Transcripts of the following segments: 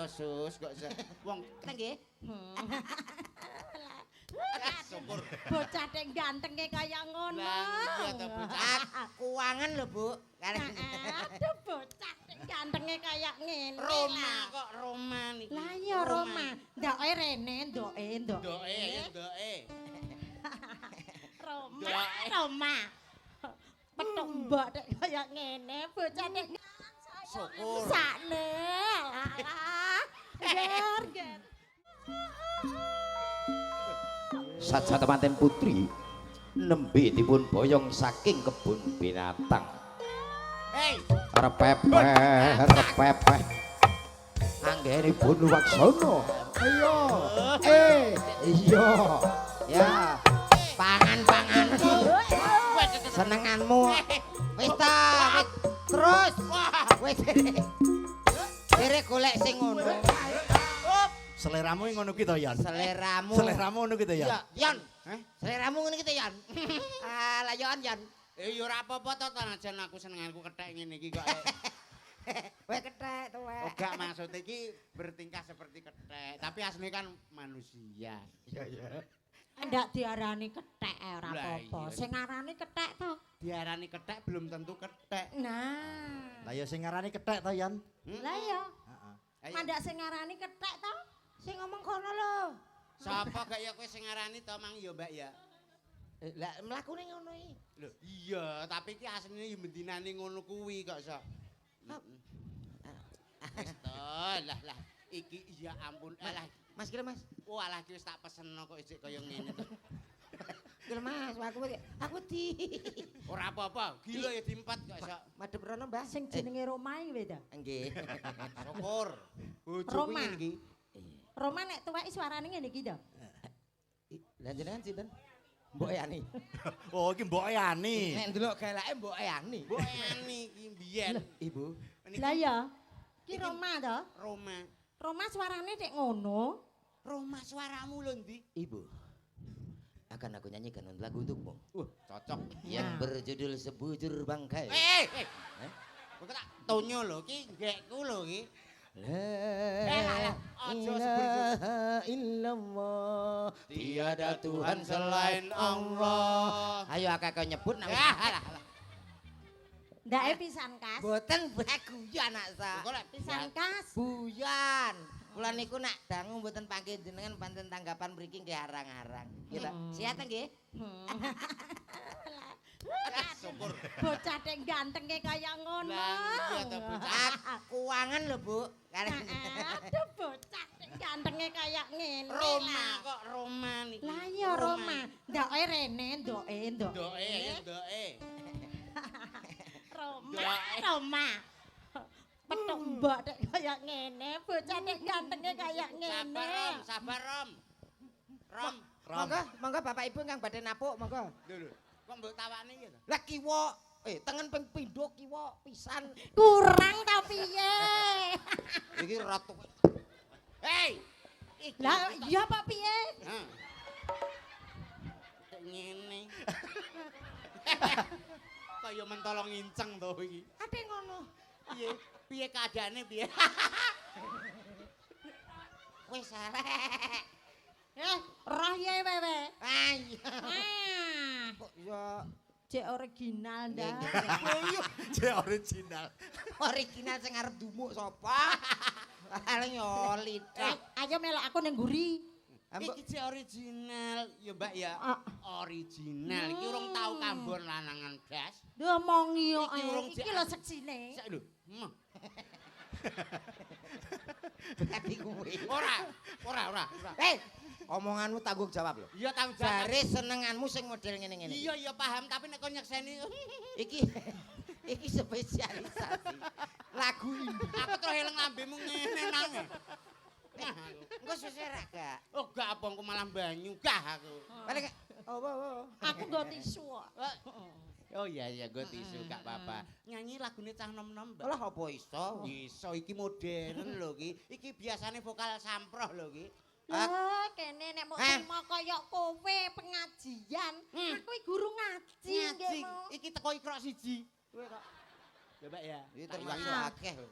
to, Sus, kok wong Nggih. Syukur. Bocah tek gantenge kaya ngono. Lah iya to bocah. Kuwangan lho, Bu. Aduh, bocah tek gantenge kaya ngene. Roma kok Roma niki. Lah iya Roma. Ndoke rene, ndoke, ndoke. Ndoke, ayo ndoke. Roma, Roma. Petuk mbok tek kaya ngene, bocah tek Syukur. Sakne. Ger, ger. Saja temanten putri nembe dipun boyong saking kebun binatang. Hei, Repepeh, repepeh. Anggenipun waksana. Ayo. Iya. Ya. Pangan-panganmu. Senenganmu. Wis ta, wis terus. Wis. Kere golek sing ngono. Seleramu ngono ki to, Yon? Seleramu. Seleramu ngono ki to, Yon? Ya, Yon. Heh? Seleramu ngene iki to, Yon. Alah, Yon, Yon. Ya ora apa-apa to, najan aku senenganku kethek ngene iki kok. Kowe kethek tuwek. Oh, gak, maksud iki bertingkah seperti kethek, tapi asline kan manusia. Iya, iya. Ndak diarani kethek ora Lah apa-apa. iya. Sing ngarani kethek to. Diarani kethek belum tentu kethek. Nah. Lah ya sing ngarani kethek to, Yon? Lah iya. Heeh. Ayo. Mandak sing ngarani kethek to. Sing ngomong kono lho. Sapa gak ya kowe sing ngarani to mang ya, Mbak ya? Lah mlakune ngono iki. Lho, iya, tapi iki asline ya bendinane ngono kuwi kok iso. Wis to, lah lah iki ya ampun, alah. Mas ki lho, Mas. Walah iki wis tak peseno kok isik kaya ngene to. Ki lho, Mas, aku di. Ora apa-apa, gila ya diempat kok iso. Madhep rono, Mbah. Sing jenenge Roma iki ta. Nggih. Syukur. Bojoku Roma. ngene iki. Roma nek tuwek suarane ngene iki to. Lah jenengan sinten? Mbok Yani. Oh, iki mboke Yani. Nek ndelok galake Mbok Yani. Mbok Yani iki mbiyen. Ibu. Niki Lah iya. Ki Roma to. Roma. Roma suarane tek ngono. Roma suaramu lho ndi? Ibu. Akan aku nyanyikan lagu untukmu. Wah, cocok. Yang Nah. berjudul Sebujur Bangkai. Eh, eh. Kok tak tonyo lho iki nggekku lho iki. La lah, aja ilaha illallah, tiada Tuhan selain Allah. Ayo akeh nyebut nek Ya, alah, alah. Ndake pisan kas. Mboten guyon anak sa. Kok lek Pisan kas. Buyan. Kula niku nak dangu mboten panggih jenengan pancen tanggapan mriki nggih arang-arang. Nggih ta? Sehat ta nggih? Syukur. Bocah tek gantenge kaya ngono. Lah iya to bocah. Kuwangan lho, Bu. Aduh, bocah tek gantenge kaya ngene. Roma kok Roma niki. Lah iya Roma. Ndoke rene, ndoke, ndoke. Ndoke, ayo ndoke. Roma, Roma. Petuk mbok tek kaya ngene, bocah tek gantenge kaya ngene. Sabar Rom, sabar Rom. Rom. Monggo, monggo Bapak Ibu ingkang badhe napuk, monggo. Lho lho. Kok mbok tawakne iki to? Lah kiwa, tengen ping pindho kiwa pisan. Kurang ta piye? Iki ratu. Hei. Iki. Lah iya apa piye? Hah. Kayak ngene. Kaya mentolong nginceng to iki. Ate ngono. Piye? Piye keadaane piye? Wis arek. Roh ye wewe. Ah iya. Ah, Kok ya cek original ndak. Cek original. Original sing arep dumuk sapa? Paling yo lidah. Ayo melok aku ning mburi. Iki cek original ya Mbak ya. Ah. Original iki urung tau kambon lanangan blas. Diomongi yo. Iki urung Iki lho seksine. Sik lho. Hmm. Dadi kuwi. Ora, ora, ora, ora. Omonganmu tanggung jawab lho. Iya tanggung jawab. Jare senenganmu sing model ngene-ngene. Iya iya paham tapi nek kon nyekseni Iki iki spesialisasi lagu ini. Aku terus heleng lambemu ngene nang. Engko suwe ra gak? Oh gak apa engko malah banyu gah aku. Paling oh, oh, oh. Aku nggo tisu kok. Oh iya iya nggo tisu gak apa-apa. Nyanyi lagune cah nom-nom, Mbak. Lah apa iso? Iso iki modern lho iki. Iki biasane vokal samproh lho iki. Lah kene nek mok trimo kaya kowe pengajian, aku iki guru ngaji nggih. Iki teko ikrok siji. Kowe kok. Ya Mbak ya. Iki termasuk akeh lho.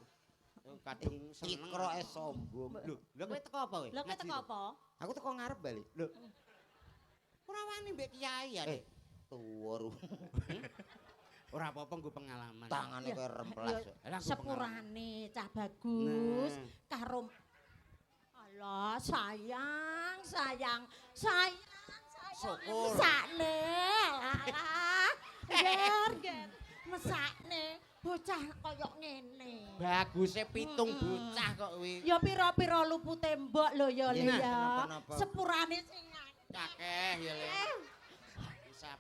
Kadung seneng. Cikroke sombong. Lho, lha kowe teko apa kowe? Lha kowe teko apa? Aku teko ngarep bali. Lho. Ora wani mbek kiai ya. Eh, tuwa ru. Ora apa-apa nggo pengalaman. Tangane kaya remplas. Lah, nggo pengalaman. Sepurane cah bagus Nah. karo Alah sayang, sayang, sayang, sayang. Syukur. Mesakne. Alah. Ger, ger. Mesakne bocah kaya ngene. Baguse pitung bocah kok kuwi. Ya pira-pira lupute mbok lho ya Le Nah, ya. kenapa-napa. Sepurane sing akeh. Akeh ya Le. Isap.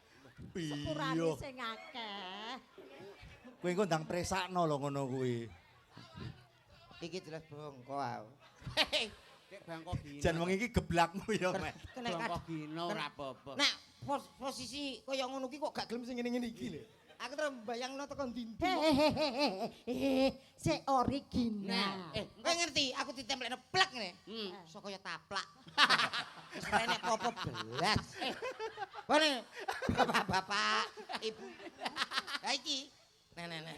Sepurane Iya. sing akeh. Kowe engko ndang presakno lho ngono kuwi. Iki jelas bongko aku. Dek bangko gino. Jan wong iki geblakmu ya, Mek. Kena bangko gino ora apa-apa. Nek posisi kaya ngono ki kok gak gelem sing ngene-ngene iki lho. Aku terus mbayangno teko ndi-ndi. Hehehe, sik original. Nah, Kowe ngerti aku ditemplekno plak ngene. Iso kaya taplak. Wis ora enek apa-apa belas. Bone bapak-bapak, ibu. Ha iki. Nenek-nenek.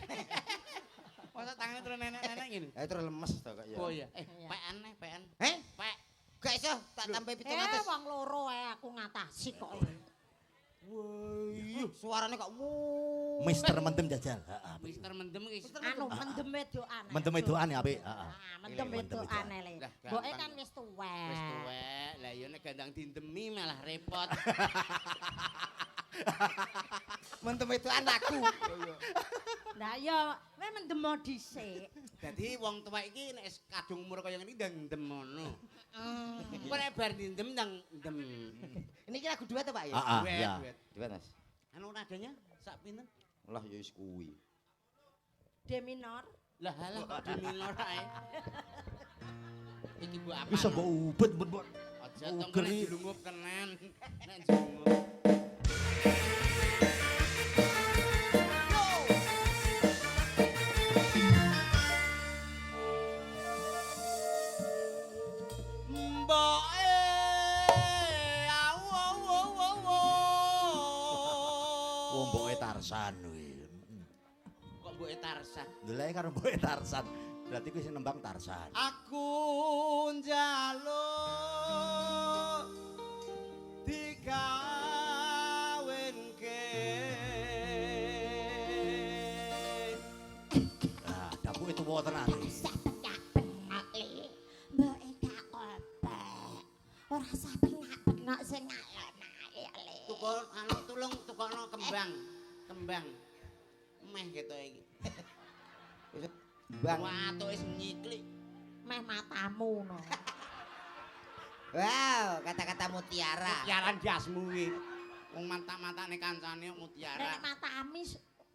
Masa tangannya terus nenek-nenek gini? Ha terus lemes to kok ya. Oh iya. Eh, Iya. pekan nih, pekan. Heh? Pek. Gak iso tak tambahi 700. Wong loro ae aku ngatasi kok. Wah, suarane kok wuh. Mister Mendem jajal. Heeh. Mister Mendem iki. Anu mendem wedokan. Mendem wedokan ya apik, heeh. Ah, mendem wedokan le. Lah, Mboke gampang. kan wis tuwek. Wis tuwek. Lah iya nek gandang dindemi malah repot. Mendem wedokan lagu. Lah iya, kowe mendemo dhisik. Dadi wong tuwek iki nek wis kadung umur kaya ngene ndang ndem ngono. Kok nek bar dindem ndang ndem. Ini ki lagu duet to, Pak ya? Heeh, Duet, iya. duet. Duet, Mas. Anu nadanya sak pinten? Lah ya wis kuwi. D minor. Lah halah kok D minor ae. Iki mbok apa? Wis mbok ubet mbok. Aja tong Uger nek iki. dilungup tenan. Nek njungup. Mboke au au au au. Wong mboke Tarsan kuwi. Kok mboke Tarsan? Ndeleke karo mboke Tarsan. Berarti kuwi sing nembang Tarsan. Aku njaluk dikawinke. Nah, dapuke tuwa tenan. Usah bengak-bengok le. Mboke gak kobek. Ora usah bengak-bengok sing alon-alon le. Tukon anu tulung tukokno kembang. Kembang. Meh ketok iki. Bang. Watuke wis nyiklik. Meh matamu no. Wow, kata-kata mutiara. Mutiara ndasmu kuwi. Wong mantak-mantakne kancane kok mutiara. Nek matami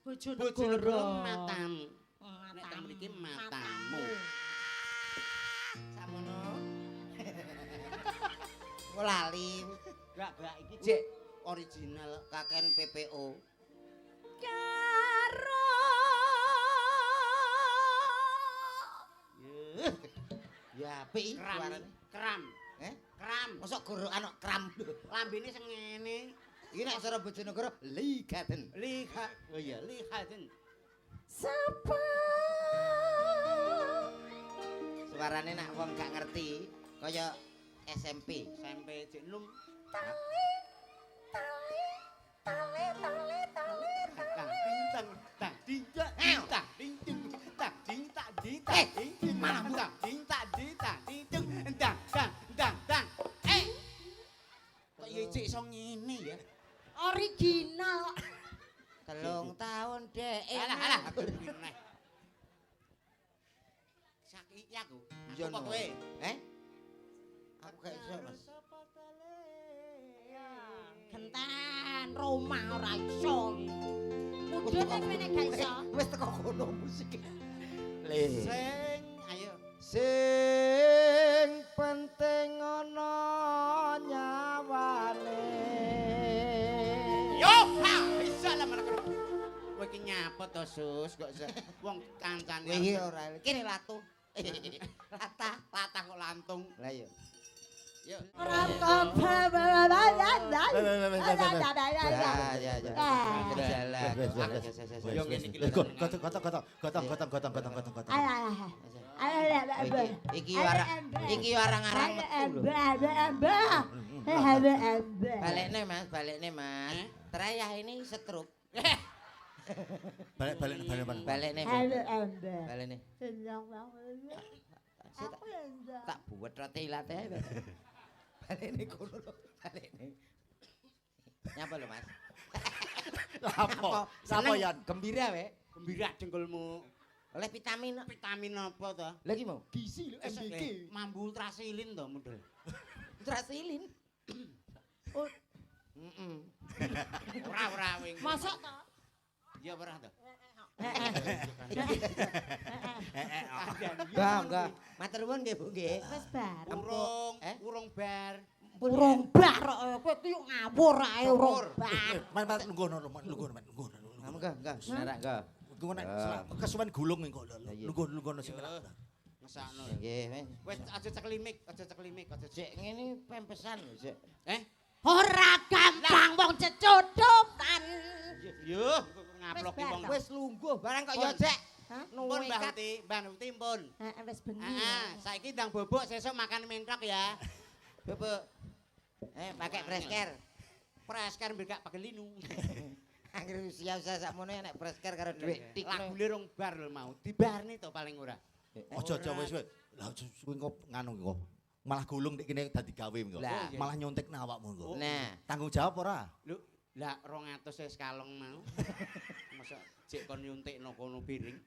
bojonegoro. Bojonegoro matamu. Matamu. Nek teng mriki matamu. Samono. Kok lali Gak gak iki jek original. kaken PPO. Karo. Ya apik iki Kram. suarane. Kram. Eh? Kram. Mosok gorokan kok kram. Lambene sing ngene. Iki nek cara Bojonegoro ligaten. Liha. Oh iya, lihaten. Sapa? Suarane nek wong gak ngerti kaya SMP. Sampai jek num. Tale, tale, tale, tale, tale, Tang tale. ding tang tang ding tak Ew. tang ding ding tang ding tak ding tak Eh, ding ding malah tang ding tak ding tang ding ding tang tang tang tang. Eh. Kok ya jek iso ngene ya? Original. 3 tahun dek. Alah alah aku neh. Sak iki aku. Iya, Aku apa no. kowe? Eh? Aku gak iso, Mas. Genten Roma ora iso. Mudhun ning mene gak iso. Wis teko kono musik. Le. Sing ayo. Sing penting ana nyawane. Yo, ha, bisa lah mana kowe. Kowe iki nyapa to, Sus? Kok iso wong kancane. Kowe iki ora kene latu. Lata. Latah kok lantung. Lah iya. Yo. Ora kok. Ya ya ya. Jalan. Wes, wes, wes. Yo Yo ngene iki lho. Gotong gotong gotong gotong gotong gotong gotong gotong. Alah. Iki iki arang-arang metu lho. Balekne Mas, balekne Mas. Terayah ini stroke. Balik balik balik balik. Balekne. Balekne. Tak buat roti ilate. Balekne kono lho, balekne. Nyapa lho Mas? Lapo? Lapo Yan? Gembira we. Gembira jengkolmu. Oleh vitamin. Vitamin apa to? Lha iki mau Gizi lho MBG. Mambu ultrasilin to model. Ultrasilin. Oh. Heeh. Ora ora wing. Mosok to? Iya ora to. Enggak, enggak. Matur nuwun nggih Bu nggih. Wis bar. Urung, urung bar. Urung bar kok kowe ki yo ngawur ae urung bar. Man man lungguh no, lungguh man lungguh. Enggak, enggak, senarak enggak. Engko nek kesuwen gulung engko lungguh lungguh sing penak. Ngesakno. Nggih, wis aja ceklimik, aja ceklimik, aja sik ngene pempesan lho, sik. Eh? Ora gampang wong cecodokan. Yo, ngaploki wong. Wis lungguh barang kok yo cek. Pun Mbah Uti, Mbah Uti pun. Heeh, wis bengi. Heeh, saiki ndang bobok sesuk makan mentok ya. Bobok. Pakai fresh care. Fresh care mbek gak pagelinu. Angger usia-usia sakmono nek fresh care karo dhuwit tik. Lagune rong bar lho mau. Dibarne to paling ora. Aja-aja wis wis. Lah kuwi engko nganu engko. Malah gulung nek kene dadi gawe engko. Malah nyuntikna awakmu engko. Nah, tanggung jawab ora? Lho, lah 200 e sekalong mau. Masa jek kon nyuntikno kono piring.